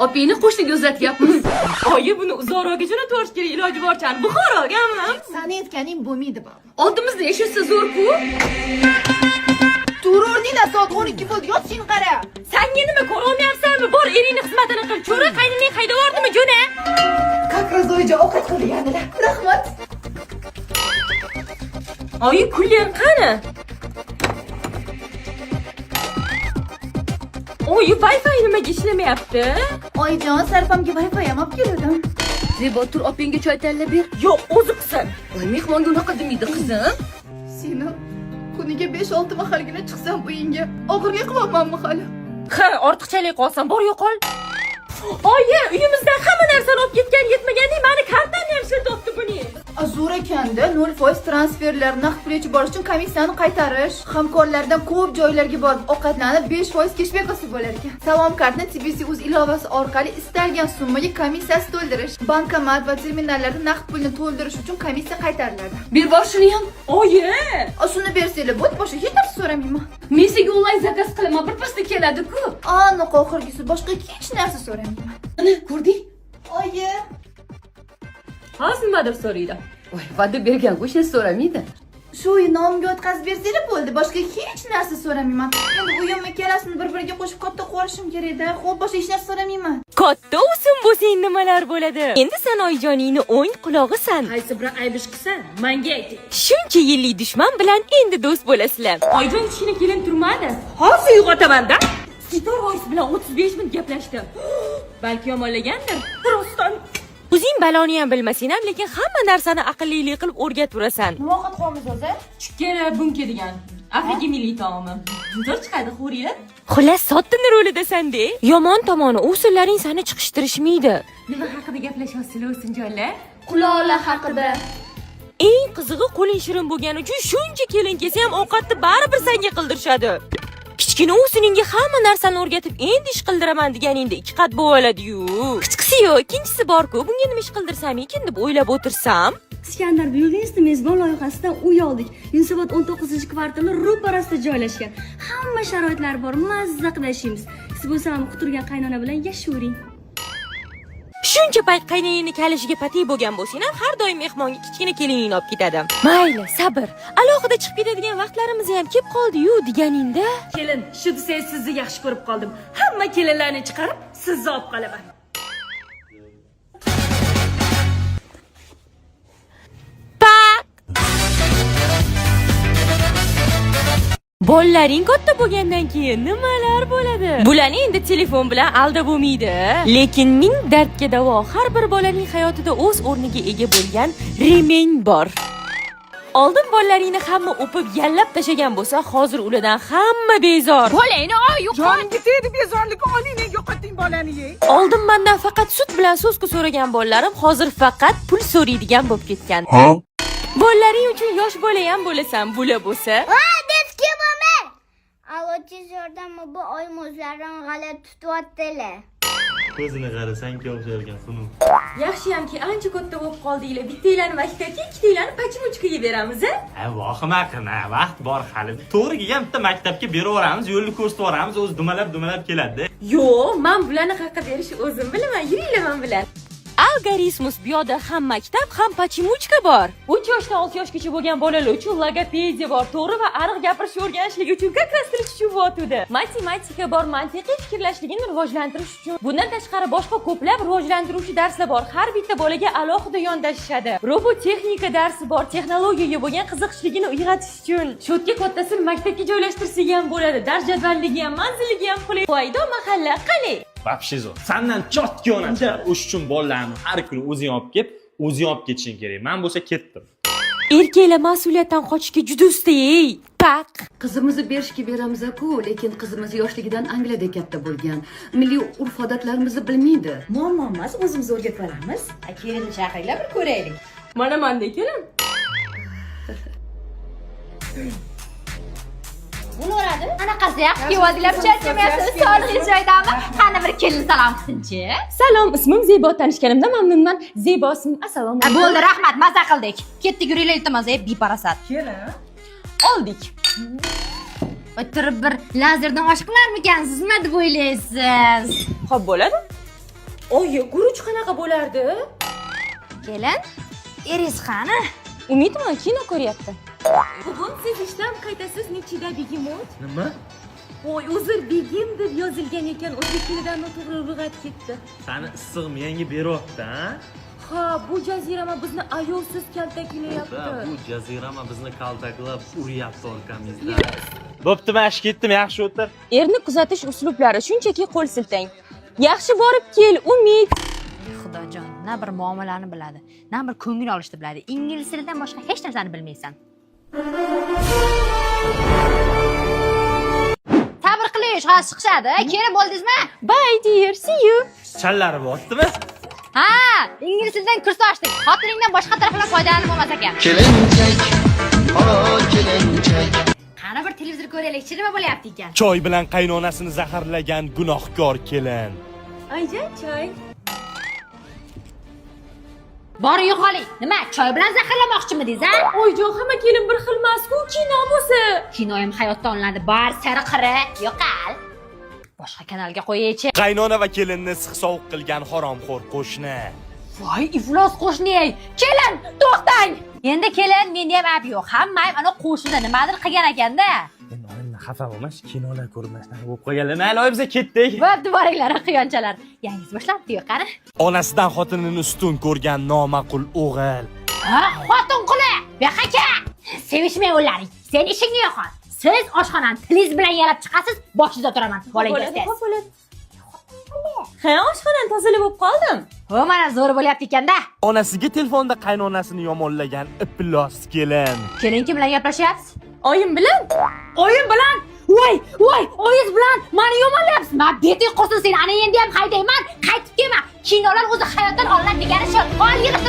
Opangni qo'shniga uzatyapmiz. Oyi, buni uzoqroqga jo'natib yuborish kerak, iloji boricha Buxorogami? Sani aytganing bo'lmaydi baba. Oldimizda yashasa zo'r-ku. Tur o'rningdan, soat 12 bo'ldi, yotishing qara. Sanga nima, ko'rolmayapsanmi? Bor, eringni xizmatini qil. Cho'ri qaynining haydab yubordimi, jo'na. Как раз oyijon ovqat qilgandilar. Rahmat. Oyi, kuler qani? Oyi, Wi-Fi nimaga ishlamayapti? Oyijon, sarpamga Wi-Fi ham olib keldim. Zebo, tur, opangga choy tayyorlab ber. Yo'q, o'zi qilsin. Voy, mehmonga unaqa demaydi, qizim. Seni kuniga 5-6 mahalgina chiqsam uyingga og'irlik qilyapmanmi hali? Ha, ortiqchalik qolsam, bor yo'qol. Oyi, uyimizdan hamma narsani olib ketgan, yetmagandek mani kartamni ham ishlatyapti buning. A, zo'r ekanda, 0% transferlar, naqd pul yechib borish uchun komissiyani qaytarish, hamkorlardan ko'p joylarga borib ovqatlanib 5% keshbek olsa bo'lar ekan. Salom kartni TBC uz ilovasi orqali istalgan summaga komissiyasi to'ldirish, bankomat va terminallarda naqd pulni to'ldirish uchun komissiya qaytariladi. Ber bor shuni ham. Oyi! A, shuni bersanglar bo'ldi, boshqa hech narsa so'ramayman. Men senga onlayn zakaz qilaman, birpasda keladi-ku. Aniq oxirgisi, boshqa hech narsa so'ramayman. Ana, ko'rding? Oyi, Hozir nimadir so'raydi. Voy, va'da bergan-ku, hech narsa so'ramaydi. Shu uy nomimga o'tkazib bersanglar bo'ldi, boshqa hech narsa so'ramayman. Endi uyimni ikkalasini bir-biriga qo'shib katta qilib kerak-da. Xo'p, boshqa hech narsa so'ramayman. Katta o'sim bo'lsang nimalar bo'ladi? Endi sen oyijoningni o'ng qulog'isan. Qaysi bir ayb ish qilsa, menga ayting. Shuncha yillik dushman bilan endi do'st bo'lasizlar. Oyijon kichkina kelin turmadi. Hozir uyg'otaman-da. Sitor voice bilan 35 minut gaplashdim. Balki yomonlagandir. Rostdan. O'zing baloni ham bilmasang ham, lekin hamma narsani aqllilik qilib o'rgaturasan. Nima ovqat qilyapmiz o'zi? Chikkala bunke degan Afrika milliy taomi. Zo'r chiqadi, xo'ringlar. Xullas, sottini rolidasan-de. Yomon tomoni, usullaring seni chiqishtirishmaydi. Nima haqida gaplashyapsizlar, o'sinjonlar? Qulola haqida. Eng qizig'i, qo'ling shirin bo'lgani uchun shuncha kelin kelsa ham ovqatni baribir senga qildirishadi. Kichkina o'siningga hamma narsani o'rgatib, endi ish qildiraman deganingda ikki qat bo'ladi-yu. Kichkisi yo'q, ikkinchisi bor-ku. Bunga nima ish qildirsam ekan deb o'ylab o'tirsam, Iskandar Buildings mezbon loyihasidan uy oldik. Yunusobod 19-kvartali ro'parasida joylashgan. Hamma sharoitlar bor, mazza qilib yashaymiz. Siz bo'lsa ham quturgan qaynona bilan yashayvering. Shuncha payt qaynonangni kalishiga patik bo'lgan bo'lsang ham, har doim mehmonga kichkina keliningni olib ketadi. Mayli, sabr. Alohida chiqib ketadigan vaqtlarimiz ham kelib qoldi-yu deganingda, Kelin, shu desangiz sizni yaxshi ko'rib qoldim. Hamma kelinlarni chiqarib, sizni olib qolaman. Paq! Bolalaring katta bo'lgandan keyin nimalar bo'ladi? Bularni endi telefon bilan aldab bo'lmaydi. Lekin ming dardga davo har bir bolaning hayotida o'z o'rniga ega bo'lgan remень bor. Oldin bolalaringni hamma o'pib yallab tashagan bo'lsa, hozir ulardan hamma bezor. Bolangni oy yo'qot. Jonimga tegdi bezorlik, oling, yo'qoting bolani ye. Oldin mandan faqat sut bilan so'zku so'ragan bolalarim hozir faqat pul so'raydigan bo'lib ketgan. Bolalaring uchun yosh bola ham bo'lasan, bular bo'lsa. Detki bo'lma. Alo, tez yordammi, bu oyim o'zlarini g'alati tutyaptilar. Ko'zini qara, sanga o'xshar ekan, sunu. Yaxshiyamki ancha katta bo'lib qoldinglar. Bittanglarni maktabga, ikkitanglarni pachimuchkaga beramiz, a? Ha, vahima qilma, vaqt bor hali. To'g'ri kelgan bitta maktabga beraveramiz, yo'lni ko'rsatib yuboramiz, o'zi dumalab dumalab keladi. Yo'q, men bularni qayerga berishni o'zim bilaman. Yuringlar men bilan. Algoritmus bu yoqda ham maktab, ham pachimuchka bor. 3 yoshdan 6 yoshgacha bo'lgan bolalar uchun logopediya bor. To'g'ri va aniq gapirishni o'rganishligi uchun как раз til tushunyotdi. Matematika bor, mantiqiy fikrlashligini rivojlantirish uchun. Bundan tashqari boshqa ko'plab rivojlantiruvchi darslar bor. Har bitta bolaga alohida yondashishadi. Robotexnika darsi bor, texnologiyaga bo'lgan qiziqishligini uyg'otish uchun. Cho'tka kattasini maktabga joylashtirsak ham bo'ladi. Dars jadvalligi ham, manzilligi ham qulay. Voydo mahalla qalay. Вообще zo'r. Sandan чётко onacha. O'sha uchun bolalarni har kuni o'zing olib kelib, o'zing olib ketishing kerak. Men bo'lsa ketdim. Erkaklar mas'uliyatdan qochishga juda usta, ey. Paq. Qizimizni berishga beramiz-ku, lekin qizimiz yoshligidan Angliyada katta bo'lgan. Milliy urf-odatlarimizni bilmaydi. Muammo emas, o'zimiz o'rgatib olamiz. Kelinni chaqiringlar, bir ko'raylik. Mana manda kelin. Bo'laveradi. Anaqasi yaxshi kelyaptilar, charchamayapsiz, sog'lig'ingiz joyidami? Qani bir kelin salom qilsinchi. Salom, ismim Zebo, tanishganimdan mamnunman. Zebo ismim. Assalomu alaykum. Bo'ldi, rahmat, maza qildik. Ketdik, yuringlar, iltimos, ey beparasat. Kelin. Oldik. O'tirib bir lazerdan osh qilarmikansiz? Nima deb o'ylaysiz? Xo'p, bo'ladi. Oyi, guruch qanaqa bo'lardi? Kelin, eringiz qani? Umidmi, kino ko'ryapti. Bugun siz ishdan qaytasiz nechida, begemot? Nima? Voy, uzr, begim deb yozilgan ekan, o'zbek tilidan noto'g'ri lug'at ketdi. Sani issiq miyangga beryapti, ha? Ha, bu jazirama bizni ayovsiz kaltaklayapti. Bu jazirama bizni kaltaklab uryapti orqamizdan. Bo'pti, men ishga ketdim, yaxshi o'tir. Erni kuzatish uslublari shunchaki qo'l siltang. Yaxshi borib kel, Umid. Xudojon, na bir muomalani biladi, na bir ko'ngil olishni biladi. Ingliz tilidan boshqa hech narsani bilmaysan. Sabr qiling, hozir chiqishadi. Keyin bo'ldingizmi? Bye dear, see you. Challari botdimi? Ha, ingliz tilidan kurs ochdik. Xotiningdan boshqa tarafdan foydalanib bo'lmas ekan. Kelinchak, o kelinchak. Qani bir televizor ko'raylik, nima bo'lyapti ekan? Choy bilan qaynonasini zaharlagan gunohkor kelin. Ayjan, choy. Bor yo'qoling. Nima, choy bilan zaharlamoqchimidingiz, a? Oyijon, hamma kelin bir xil emas-ku, kino bo'lsa. Kinoyim hayotda olinadi. Bar sari qiri, yo'qol. Boshqa kanalga qo'yaychi. Qaynona va kelinni issiq sovuq qilgan haromxo'r qo'shni. Voy, iflos qo'shni. Kelin, to'xtang. Endi kelin, menda ham ayb yo'q. Hamma ayb ana qo'shnida nimadir qilgan ekanda. Endi oyimdan xafa bo'lmas, kinolar ko'rmasdan bo'lib qolganlar. Mayli, oy, biza ketdik. Bo'pti, boringlar, quyonchalar. Yangisi boshlabdi, qani. Onasidan xotinini ustun ko'rgan noma'qul o'g'il. Ha, xotin quli. Bu yoqqa kel. Sevishmay o'laring. Sen ishingni yo'qot. Siz oshxonani tilingiz bilan yalab chiqasiz, boshingizda turaman. Bolangiz tez. Bo'ladi. Ha, oshxonani tozalab bo'lib qoldim. Ho, mana zo'r bo'lyapti ekanda. Onasiga telefonda qaynonasini yomonlagan iflos kelin. Kelin, kim bilan gaplashyapsiz? Oyim bilan. Oyim bilan. Voy, voy, oyingiz bilan mani yomonlayapsiz. Ma beting qursin seni. Ana endi ham haydayman, qaytib kelma. Kinolar o'zi hayotdan olinadi degani shu. Ol, yig'ishtir.